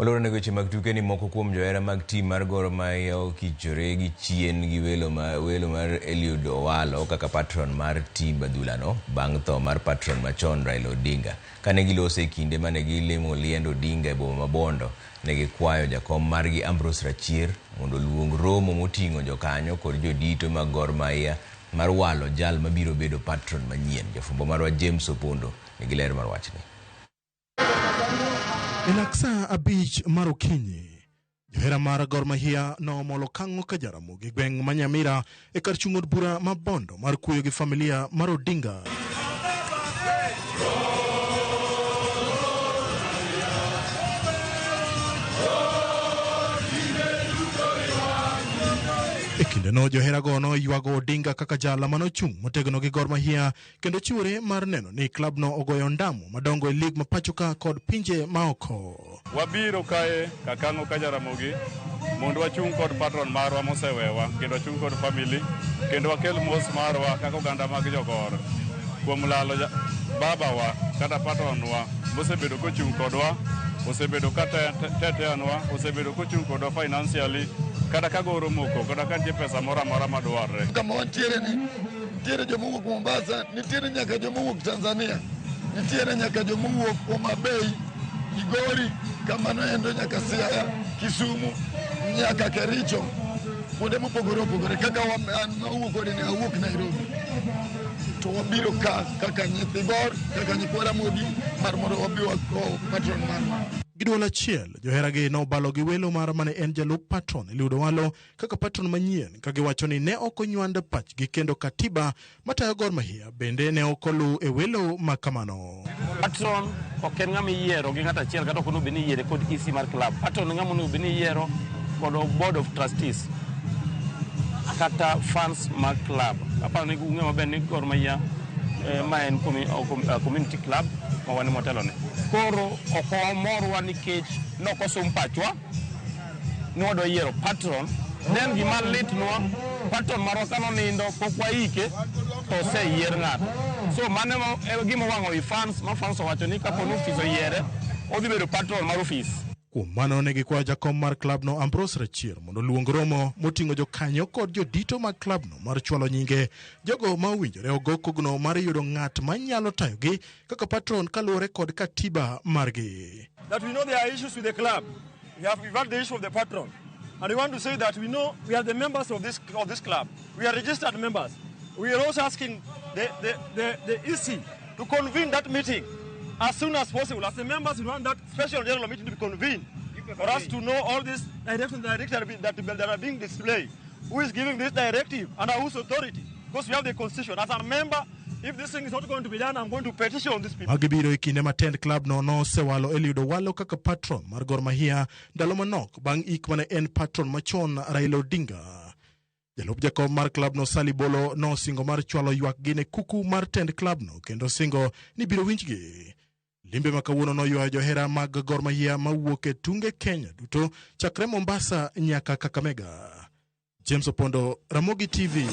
Waloro ne weche mag tuke ni moko kuom johera mag tim mar Gor Mahia okichore gi chien gi welo ma welo mar Eliud Owalo kaka patron mar timb adhulano bang' tho mar patron machon Raila Odinga. Kane giloso e kinde mane gilimo liend Odinga e boma ma Bondo, ne gikwayo jakom margi Ambrose Rachier mondo oluong romo moting'o jokanyo kod jodito mag Gor Mahia mar walo jal mabiro bedo patron manyien. Jafwambo marwa James Opondo nigi ler mar wachni. E lak saa 5 mar okinyi, johera mar Gor Mahia noomolo kang'o ka Jaramogi e gweng' ma Nyamira e kar chung' od bura ma Bondo mar kuyo gi familia mar Odinga. E kindeno joherago noywago Odinga kaka jala manochung' motegno gi Gor Mahia kendo chiwore mar neno ni klabno ogoyo ondamo madongo e lig ma pachoka kod pinje maoko. Wabiro kae Kakang'o ka Jaramogi mondo wachung' kod patron marwa mosewewa kendo wachung' kod family kendo wakel mos marwa kaka oganda mag jogor kuom lalo babawa kata patronwa mosebedo kochung' kodwa, osebedo ka teteanwa, osebedo kochung' kodwa financially kata ka goro moko kata ka nitie pesa moro amora madwarre. Kama wantiere ni nitiere joma owuok Mombasa, nitiere nyaka joma owuok Tanzania, nitiere nyaka joma owuok Homa Bay, Migori, kamano endo nyaka Siaya, Kisumu, nyaka Kericho, kuonde mopogore opogore. Kaka an mawuok kode ni awuok Nairobi, to wabiro ka kaka nyithi Gor, kaka nyikwa Ramogi mar mondo wabi wakow patron marwa. Gi duol achiel, joheragi nobalo gi welo mar mane en jalup patron Eliud Owalo kaka patron manyien ka giwacho ni ne ok onywand pachgi kendo katiba matayo Gor Mahia bende ne ok oluw e welo ma kamano. Patron ok en ng'ama iyiero gi ng'ato achiel kata ok onego bed ni iyiere kod EC mar club. Patron en ng'ama onego bed ni iyiero kod board of trustees kata fans mag club. Aparo ni ung'eyo maber ni Gor Mahia ma en community club ma wan motelone. Koro ok omorwa nikech nok osum pachwa ni wadwa yiero patron. Then gima litnwa, patron marwa kanonindo pok waike to oseyier ng'ato. So mano e gima owang'o i fans ma fans owacho ni kapo ni ofis oyiere, odhi bedo patron mar ofis. Kuom mano ne gikwayo jakom mar klabno Ambrose Rachier mondo oluong romo moting'o jokanyo kod jodito mag klabno mar chwalo nyinge jogo ma owinjore ogo kogno mar yudo ng'at ma nyalo tayogi kaka patron kaluwore kod katiba margi. That we know there are issues with the club. We've had the issue of the patron. And we want to say that we know we are the members of this club. We are registered members. We are also asking the EC to convene that meeting as soon as possible. As the members, we want that special general meeting to be convened for us to know all these directions that are being displayed. Who is giving this directive under whose authority? Because we have the constitution. As a member, if this thing is not going to be done, I'm going to petition these people. Magi biro e kinde ma tend club no nosewalo Eliud Owalo kaka patron mar Gor Mahia ndalo manok bang' ik mane en patron machon Raila Odinga. Jalup jakom mar club no Sally Bolo nosingo mar chwalo ywakgi ne kuku mar tend club no kendo singo ni biro winjgi. Limbe ma kawuono noywayo johera mag Gor Mahia mawuok e tunge Kenya duto chakre Mombasa nyaka Kakamega. James Opondo, Ramogi TV.